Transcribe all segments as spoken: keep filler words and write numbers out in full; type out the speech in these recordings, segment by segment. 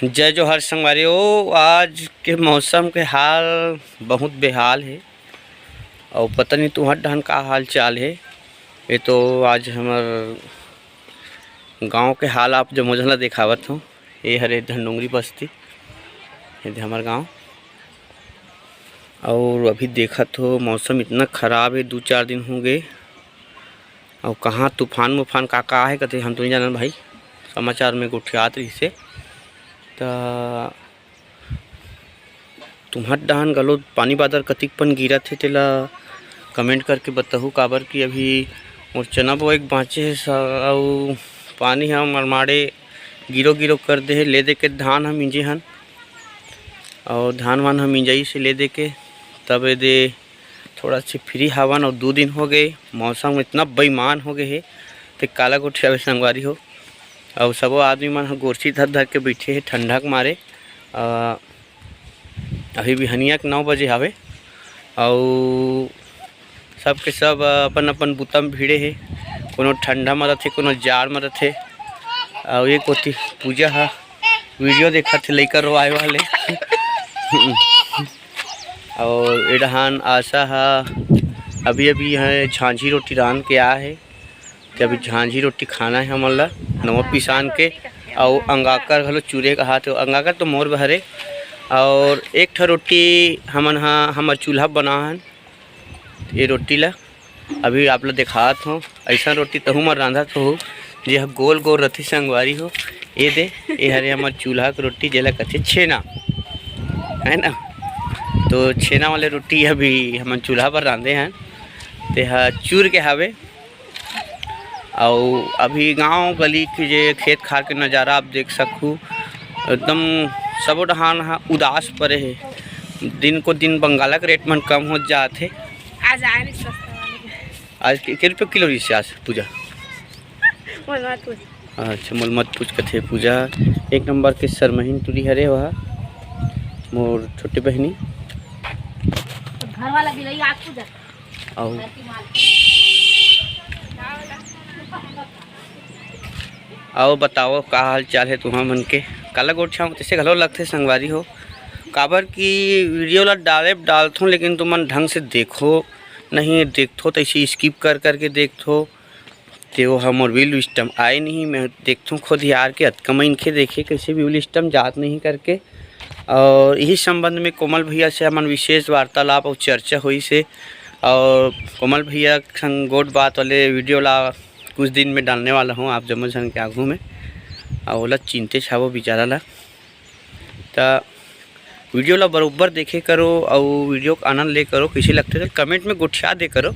जय जोहार संगवारी हो। आज के मौसम के हाल बहुत बेहाल हे, अउ पता नहीं तुंहर डहन का हाल चाल हे। ये तो आज हमर गांव के हाल आप जम्मो झन ला देखावत हूँ। ये हरे धनडोंगरी बस्ती, ये दे हमर गांव। और अभी देखत हो मौसम इतना खराब है, दू चार दिन हो गए। और कहाँ तूफान मुफान का का है कथे हम तो नहीं जानन भाई, समाचार में गोठियात रहिसे। त तुम्हर डहान घलो पानी बादर कतिक पन गिरत हे तेला कमेंट करके बताहू, काबर कि अभी मोर चना बोए के बाँचे हे स-, अउ पानी ह मरमाड़े गिरो गिरो कर दे हे। ले दे के धान ह मिंजे हन, अउ धान वान ह मिंजई से ले दे के तब ए दे थोड़ा से फ्री हावन। अउ दू दिन हो गए, मौसम इतना बेईमान हो गए हे, ते काला गोठियाबे संगवारी हो। अउ सबो आदमी मन ह गोरसी धर धर के बइठे हे ठंडा के मारे। अ, अभी बिहनिया के नौ बजे हावे, अउ सबके सब अपन अपन बुता म भिड़े हे। कोनो ठंडा म रथे, कोनो जाड़ म रथे। अउ एक कोती पूजा ह वीडियो देखत हे, लइका रोवाए वाले। अउ ए डहान आशा ह अभी अभी ह झांझी रोटी रांध के आए हे। ते अभी झांझी रोटी खाना हे हमन ला, नवा पिसान के, अउ अंगाकर घलो चूरे कहात हे। अंगाकर तो मोर बर हरे, अउ एक ठो रोटी हमन हा, हमर चूल्हा बनाहन, ये रोटी ला अभी आप ला देखात हों। अइसन रोटी तहू मन रांधत होहू, जे ह गोल गोल रथे संगवारी हो। ये दे, ये हरे हमर चूल्हा के रोटी, जेला कथे छेना, है ना? तो छेना वाले रोटी अभी हमन चूल्हा पर रांधे हन, ते ह चूर के हावे। अउ अभी गांव गली के जे खेत खार के नजारा आप देख सकहू, एकदम सबो डहान ह उदास परे हे। दिन को दिन बंगाला के रेट मन कम होत जात हे। आज आए नहीं सस्ता वाले। आज के, के रुपये किलो रहिस आज पूजा? मोला मत पूछ। अच्छा, मोला मत पूछ कथे पूजा। एक नंबर के सरमहीन टूरी हरे वह मोर छोटे बहिनी। घर वाला बिलई आज पूजा। अउ, अउ बताओ, का हाल चाल हे तुंहर मन के? काला गोठियाहूँ तइसे घलो लगथे संगवारी हो, काबर कि वीडियो ला डाले डालथों, लेकिन तुमन ढंग से देखो नहीं, देखथो तइसे skip कर करके देखथो, ते वो ह मोर view list म आए नहीं। मैं देखथों खुद यार के अतका मनखे देखे, कइसे view list म जात नहीं करके। अउ इही संबंध में कोमल भैया से हमन विशेष वार्तालाप अउ चर्चा होइस हे। अउ कोमल भैया के संग गोठ बात वाले वीडियो ला कुछ दिन में डालने वाला हूँ आप जम्मो झन के आगू में। अउ ओला चिंतेच हावो बेचारा ला। त वीडियो ला बरोबर देखे करो अउ वीडियो के आनंद ले करो। कइसे लगथे त कमेंट में गोठिया दे करो,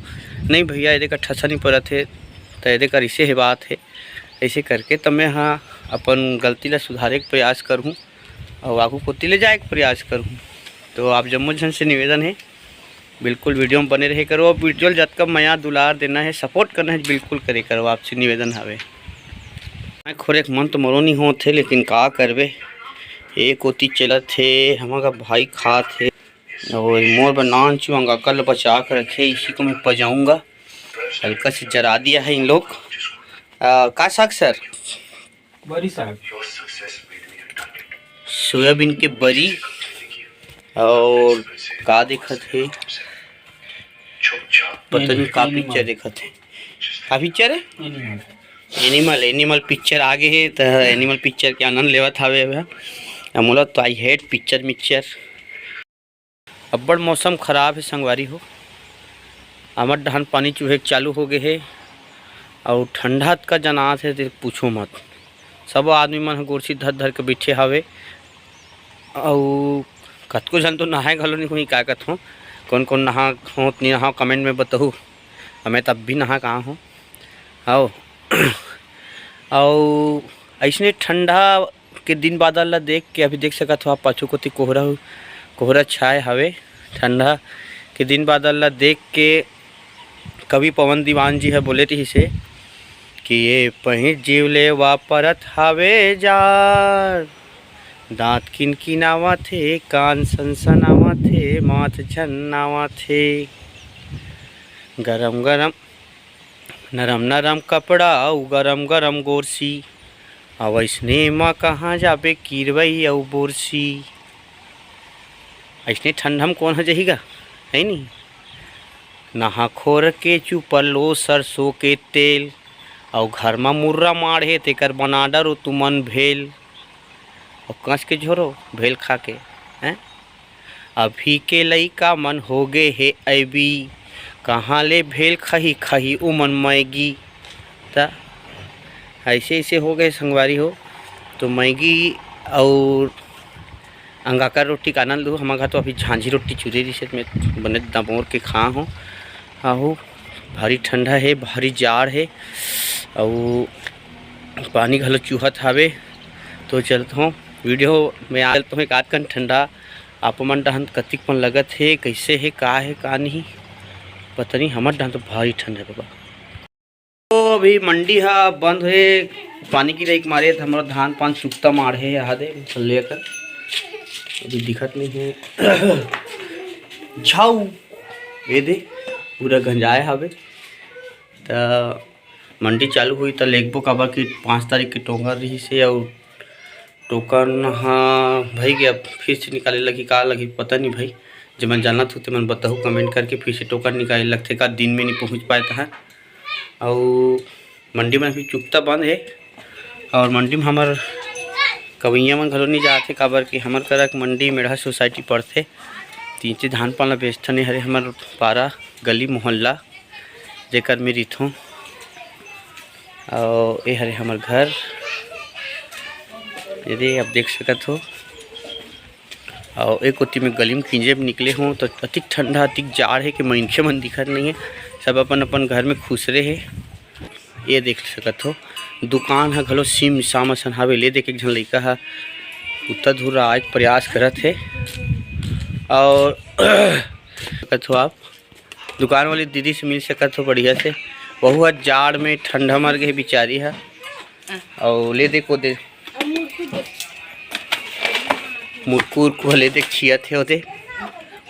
नहीं भैया, एदे कर ठसा नहीं परत हे, त एदे कर इसे हे बात हे, अइसे करके त मैं ह अपन गलती ला सुधारे के प्रयास करहूँ अउ आगू कोती ले जाए के प्रयास करहूँ। तो आप जम्मो झन से निवेदन हे, बिल्कुल वीडियो में बने रहे करो। अब वीडियो ल जतका मया दुलार देना हे, सपोर्ट करना हे, बिल्कुल करे करो, आपसे निवेदन हावे। मैं खोरे के मन तो मोरो नहीं होत हे, लेकिन का करबे, एक कोती चलत हे, हमर का भाई खात हे, और मोर बर नान चुंगा कल बचा के रखे, इसी को मैं पजाऊंगा। हल्का से जरा दिया है इन लोग। आ, का साग सर? बरी साग। सोयाबीन के बरी। और का दिखत हे? पता नहीं का पिक्चर दिखत हे। का पिक्चर हे? एनिमल। एनिमल, एनिमल पिक्चर आ गे हे, त एनिमल पिक्चर के आनंद लेवत हावे अब। अब मोला तो I hate पिक्चर मिक्चर। अब्बड़ मौसम खराब हे संगवारी हो, हमर डहन पानी चुहे के चालू हो गे हे, अउ ठंडा अतका जनात हे, ते पूछो मत। सब आदमी मन ह गोरसी धर धर के बइठे हावे, अउ कतको झन तो नहाए घलो नहीं होही, का कथों, कौन कौन नहा होत नहीं नहा, कमेंट में बताहू, मैं तब भी नहा कहाँ हूँ। आओ, अउ अइसने ठंडा के दिन बादर ला देख के अभी देख सकत हो आप पाछू कोती कोहरा, कोहरा छाए हवे। ठंडा के दिन बादर ला देख के कवि पवन दीवान जी ह बोले रहिस हे कि "ये पहिर जीव ले वापरत हावे जार, दांत किनकिनावत हे, कान सनसनावत हे, माथ झन्नावत हे।" गरम गरम, नरम नरम कपड़ा अउ गरम गरम गोरसी। अब अइसने म कहाँ जाबे किरवई अउ बोरसी, अइसने ठंडा म कोन ह जही गा, है नी? नहा खोर के चुपर लो सरसों के तेल, अउ घर म मुर्रा माढ़े तेकर बना डरो तुमन भेल, अउ कस के झोरो भेल खा के, हैं? अभी के लइका मन हो गे हे ऐबी, कहाँ ले भेल खही खही उमन मैगी। त ऐसे ऐसे हो गए संगवारी हो, तो मैगी और अंगाकर रोटी का आनंद लू। हमर घर तो अभी झांझी रोटी चुरे रहिसे, मैं बने दबोर के खा हूँ। आहू भारी ठंडा हे, भारी जाड़ हे, अउ पानी घलो चुहत हावे। तो चलत हूँ वीडियो में आ चलत हूँ एक आध कन ठंडा आप मन डहन कतिक मन लगत हे, कइसे हे, का हे, का नहीं, पता नहीं। हमर डहन तो भारी ठंड हे बाबा। तो अभी मंडी ह बंद हे, पानी गिरई के मारे त हमर धान पान सुक्ता माढ़े हे, यहाँ दे लेकर अभी दिखत नहीं हे। झाऊ, ये दे, पूरा गंजाए हवे। त मंडी चालू हुई त लेगबो, काबर कि पाँच तारीख के टोंगर रहिस हे अउ टोकन ह भई गे, अब फिर से निकाले लगही, का लगही, पता नहीं भाई। जेमन जानत हो, तेमन बताहू comment करके, फिर से टोकन निकाले लगथे का, दिन में नहीं पहुँच पाए तहाँ। अउ मंडी में अभी चुकता बंद हे, अउ मंडी में हमर कवैया मन घलो नहीं जात हे, काबर कि हमर करा के मंडी मेढ़ा सोसाइटी पड़थे। तीन चे धान पान ला बेचथन, ये हरे हमर पारा, गली, मोहल्ला, जेकर में रहिथों। अउ ये हरे हमर घर, ये दे आप देख सकत हो। अउ एक कोती में गली में किंजे में निकले हों, तो अतिक ठंडा, अतिक जाड़ हे कि मनखे मन दिखत नहीं हे, सब अपन अपन घर में खुसरे हे। ये देख सकत हो, दुकान ह घलो सिम साम असन हावे। ले देख, एक झन लइका ह उत्ता धुर्रा आए के प्रयास करत हे। अउ सकत हो आप, दुकान वाली दीदी से मिल सकत हो बढ़िया से। वहू ह जाड़ में ठंडा मर गे बिचारी ह। अउ ले देखो दे, मुरकू उरकू ह ले देख छियत हे ओदे।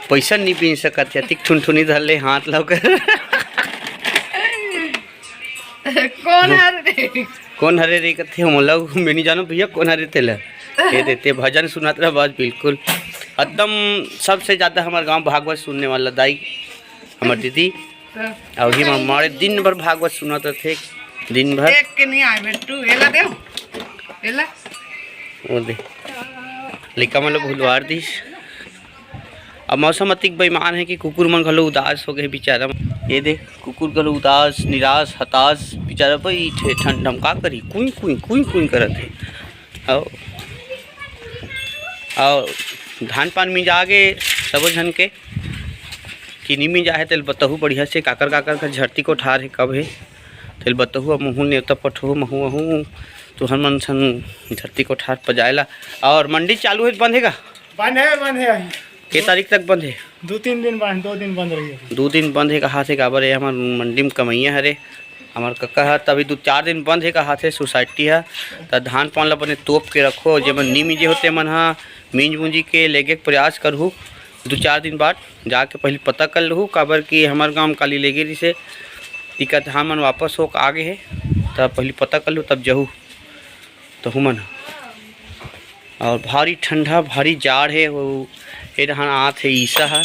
पैसा नहीं बीन सकत हे, अतिक ठुनठुनी धर ले हाथ ला ओकर। कौन हरे रे? कौन हरे रे कथे, मोला मैं नहीं जानो भैया कौन हरे तेला। ये देते भजन सुनात रहा बस बिल्कुल। एकदम सबसे ज्यादा हमारे गांव भागवत सुनने वाला दाई, हमार दीदी। अउ ही मारे दिन भर भागवत सुनात रथे, दिन भर। देख के नहीं आए बेटू, एला दे, एला। वो दे, लइका मन ला भुलवार दिस। अब मौसम अतिक बेईमान हे कि कुकुर मन घलो उदास हो गए बेचारा। ये दे, कुकुर घलो उदास, निराश, हताश, बेचारा बइठे ठंड म का करी, कुई कुई कुई कुई करत हे। अउ, अउ धान पान मिंजा गे सबो झन के, कि नी मिंजा हे तेल बताहू बढ़िया से, काकर काकर का झरती कोठार हे, कब हे तेल बताहू। अब महू नेवता पठो, महू महू तुहर मन सन झरती कोठार पजाए ला। अउ मंडी चालू हे बंद हे का? बंद हे, बंद हे अभी। के तारीख तक बंद हे? दो तीन दिन बंद, दो दिन बंद रही अभी। दो दिन बंद हे कहाथे, काबर ये हमर मंडी में कमैया हरे, हमर कका ह, तभी दो चार दिन बंद हे कहाथे सोसाइटी ह। त धान पान ला बने तोप के रखो, जेमन नी मिंजे होते मन ह मिंज मुंजी के लेगे के प्रयास करहू। दो चार दिन बाद जाके पहली पता कर लहू, काबर कि हमर गांव काली लेगे रिसे, तिका धान मन वापस होके आ गे हे, त पहली पता कर लहू तब जहू। तो हुमन ह। अउ भारी ठंडा, भारी जाड़ हे। वो ए डहान आत हे ईसा ह।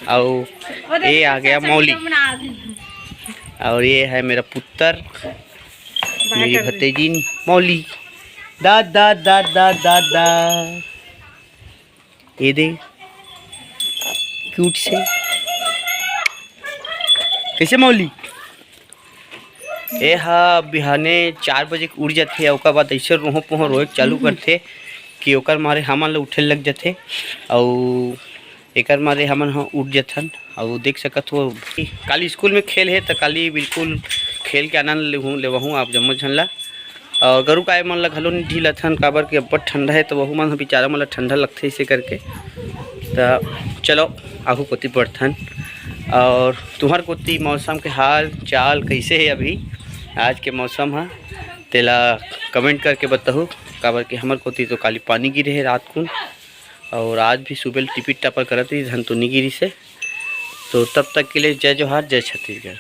अउ ये आ गया मौली। अउ ये है मेरा पुत्र, मेरी भतीजी मौली। दा दा दा दा दा दा। ये दे, क्यूट से। कैसे मौली? ए हा बिहाने चार बजे के उठ जाथे, ओकर बाद ऐसे रोहो पोहो रोए के चालू करथे कि ओकर मारे हमन ल उठे लग जाथे। अउ एकर मारे हमन ह उठ जथन। अउ देख सकत हो, काली स्कूल में खेल हे, त काली बिल्कुल खेल के आनंद लेहूँ, लेवहूँ आप जम्मो झन ला। अउ गरु गाय मन ला घलो नहीं ढीलथन, काबर कि अब्बड़ ठंडा हे, त वहू मन ह बेचारा मन ला ठंडा लगथे, इसे करके। त चलो, आगू कोती बढ़थन। अउ तुम्हर कोती मौसम के हाल चाल कैसे हे अभी, आज के मौसम ह, तेला comment करके बताहू, काबर कि हमर कोती तो काली पानी गिरे हे रात कुन। अउ आज भी सुबह ले टिपिट टापर करत रही, धन तो नी गिरिस हे। तो तब तक के लिए जय जोहार, जय छत्तीसगढ़।